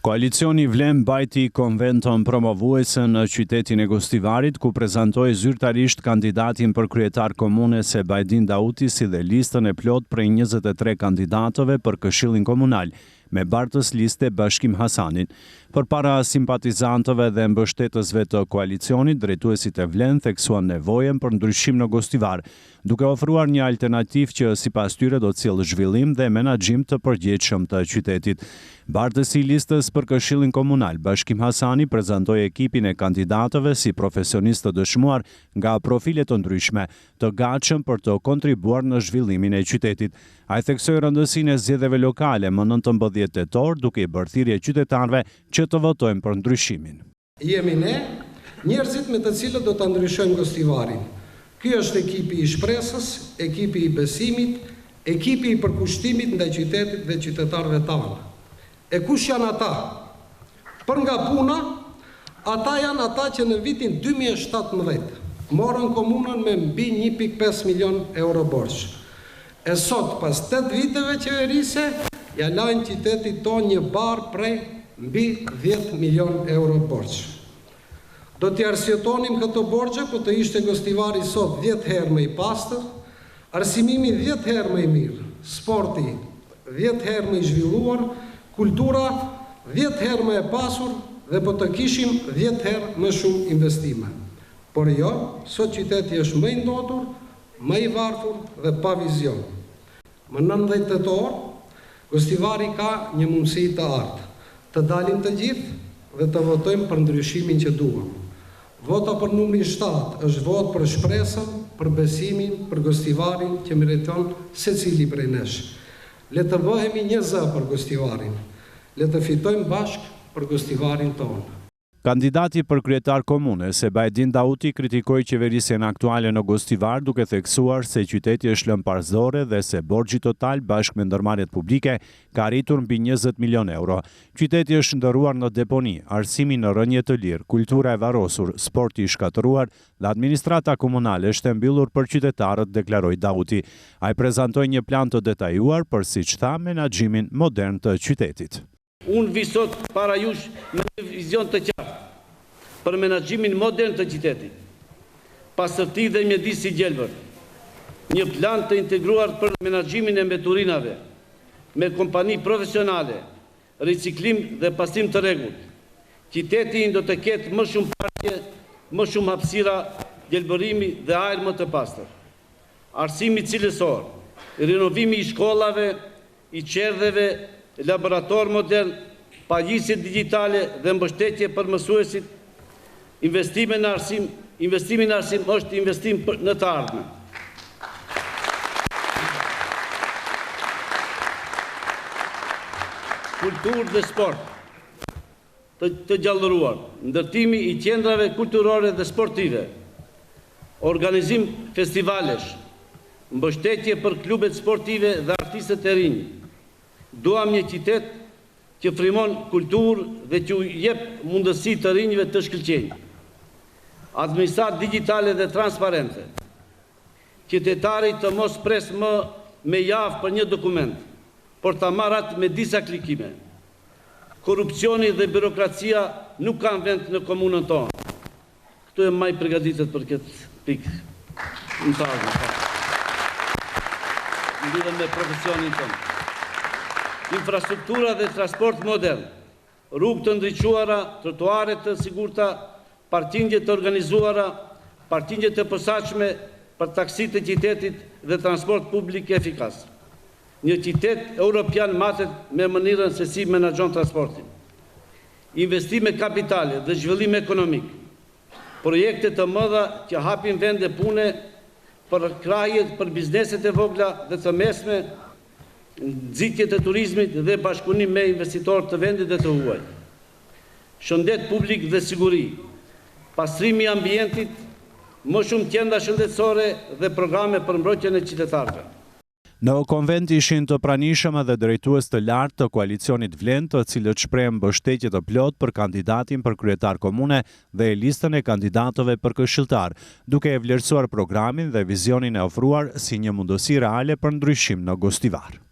Koalicioni Vlen mbajti konventën promovuese në qytetin e Gostivarit, ku prezantoi zyrtarisht kandidatin për kryetar komune Sebajdin Dauti si dhe listën e plotë prej 23 kandidatëve për Këshillin Komunal, me bartës liste Bashkim Hasanin. Përpara simpatizantëve dhe mbështetësve të koalicionit, drejtuesit e Vlen theksuan nevojën për ndryshim në Gostivar, duke ofruar një alternativë që, sipas tyre, do të sjellë zhvillim dhe menaxhim të përgjegjshëm të qytetit. Bartësi i listës për Këshillin Komunal, Bashkim Hasani, prezantoi ekipin e kandidatëve si profesionistë të dëshmuar nga profile të ndryshme, të gatshëm për të kontribuar në zhvillimin e qytetit. Ai theksoi rëndësinë e zgjedhjeve lokale më 19 tetor, duke i bërë thirrje qytetarëve që të votojnë për ndryshimin. Jemi ne, njerëzit me të cilët do ta ndryshojmë Gostivarin. Ky është ekipi i shpresës, ekipi i besimit, ekipi i përkushtimit ndaj qytetit dhe qytetarëve tanë. E kush janë ata? Për nga puna, ata janë ata që në vitin 2017 morën komunën me mbi 1.5 milion euro borxh. E sot, pas tetë viteve qeverisje, ia lajnë qytetit tonë një barrë prej mbi 10 milion euro borxh. Do t'i arsyetonim këto borxhe po të ishte Gostivari sot 10 herë më i pastër, arsimimi 10 herë më i mirë, sporti 10 herë më i zhvilluar, kultura 10 herë më e pasur dhe po të kishim 10 herë më shumë investime. Por jo, sot qyteti është më i ndotur, më i varfur dhe pa vizion. Më 19 tetor, Gostivari ka një mundësi të artë. Të dalim të gjithë dhe të votojmë për ndryshimin që duam. Vota për numrin 7 është votë për shpresën, për besimin, për Gostivarin që meriton secili prej nesh. Le të bëhemi një zë për Gostivarin. Le të fitojmë bashkë për Gostivarin tonë. Kandidati për kryetar komune, Sebajdin Dauti, kritikoi qeverisjen aktuale në Gostivar duke theksuar se qyteti është lënë pas dore dhe se borxhi total bashkë me ndërmarrjet publike ka arritur mbi 20 milion euro. Qyteti është shndërruar në deponi, arsimi në rënie të lirë, kultura e varrosur, sporti i shkatërruar dhe administrata komunale është e mbyllur për qytetarët, deklaroi Dauti. Ai prezantoi një plan të detajuar për, siç tha, menaxhimin modern të qytetit. Unë vij sot para jush me një vizion të qartë për menaxhimin modern të qytetit, pastërti dhe mjedis i gjelbër, një plan të integruar për menaxhimin e mbeturinave me kompani profesionale, riciklim dhe pastrim të rregullt. Qyteti ynë do të ketë më shumë parqe, më shumë hapësira gjelbërimi dhe ajër më të pastër. Arsimi cilësor, rinovimi i shkollave, i çerdheve, laborator modern, pajisje digjitale dhe mbështetje për mësuesit, investime në arsim, investimi në arsim është investim në të ardhmen. Kulturë dhe sport të, të gjallëruar, ndërtimi i qendrave kulturore dhe sportive, organizim festivalesh, mbështetje për klubet sportive dhe artistët e rinj. Duam një qytet që frymon kulturë dhe që u jep mundësi të rinjve të shkëlqejnë. Administratë digjitale dhe transparente. Qytetari të mos presë më me javë për një dokument, por ta marrë atë me disa klikime. Korrupsioni dhe birokracia nuk kanë vend në komunën tonë. Këtu jam ma i përgatitur për këtë pikë në të ardhmen. Po. Në lidhje me profesionin tonë. Infrastruktura dhe transport modern, rrugë të ndriçuara, trotuare të sigurta, parkingje të organizuara, parkingje të posaçme për taksi të qytetit dhe transport publik efikas. Një qytet europian matet me mënyrën se si menaxhon transportin. Investime kapitale dhe zhvillim ekonomik, projekte të mëdha që hapin vende pune, përkrahje për bizneset e vogla dhe të mesme, nxitje të turizmit dhe bashkëpunim me investitorë të vendit dhe të huaj. Shëndet publik dhe siguri, pastrimi i ambientit, më shumë qendra shëndetësore dhe programe për mbrojtjen e qytetarëve. Në konvent ishin të pranishëm edhe drejtues të lartë të koalicionit Vlen, të cilët shprehën mbështetje të plotë për kandidatin për kryetar komune dhe listën e kandidatëve për këshilltar, duke e vlerësuar programin dhe vizionin e ofruar si një mundësi reale për ndryshim në Gostivar.